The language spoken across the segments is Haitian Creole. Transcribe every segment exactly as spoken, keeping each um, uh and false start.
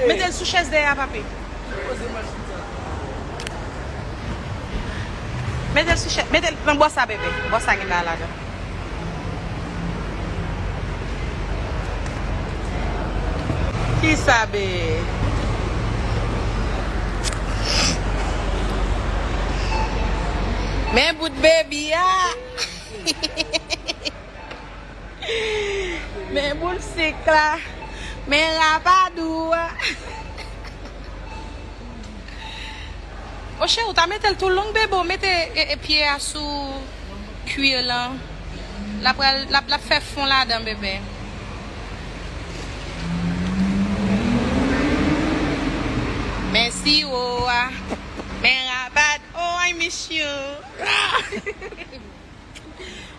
Mete l sou chèz dèyè a, papi. Mete l sou chèz, mete l nan bò sa, bebe. Bò sa gen bagay ladan. Kisa, be? Men bout baby a. Men boul sik la. Men rapadou a. O cheri, ou ta mete l tou long, bebe, ou mete e, e, pye a sou kwi lan. L ap pral, l ap, l ap fè fon ladan, bebe. Men siwo a. Men rapad. Oh, I miss you.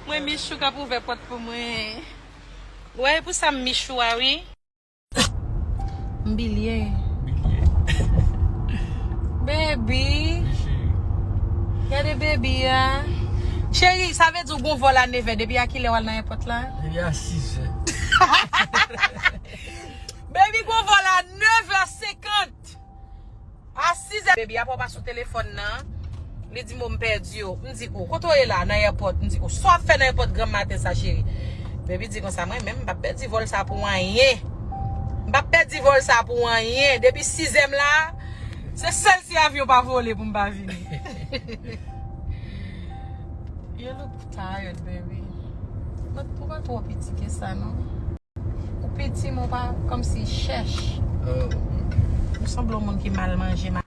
Mwen Michou k ap ouvè pòt pou mwen. Wè, e pou sa m Michou a, wi. M bilye. Bilye. Baby. Wi, cheri. Gade baby a. Cheri, sa vle di w gon vòl a nevè. Depi a kilè w al nan èpòt la? Depi a sizè. Baby, gon vòl a nevè senkant. A sizè, baby, apre w pa sou telefòn nan, li di m, "O, m pèdi w." M di, "O, kote w ye la?" "Nan èpòt." M di, "O, sa w ap fè nan èpòt granm maten sa, cheri?" Baby di konsa, "Mwen menm, m p ap pèdi vòl sa pou anyen. M p ap pèdi vòl sa pou anyen. Depi sizè m la, se sèl si avyon pa vole pou m pa vini." You look tired, baby. But ou pa twò piti ke sa, non? Ou piti, men w pa kòmsi chèch. Oh. Ou sanble yon moun ki mal manje, mal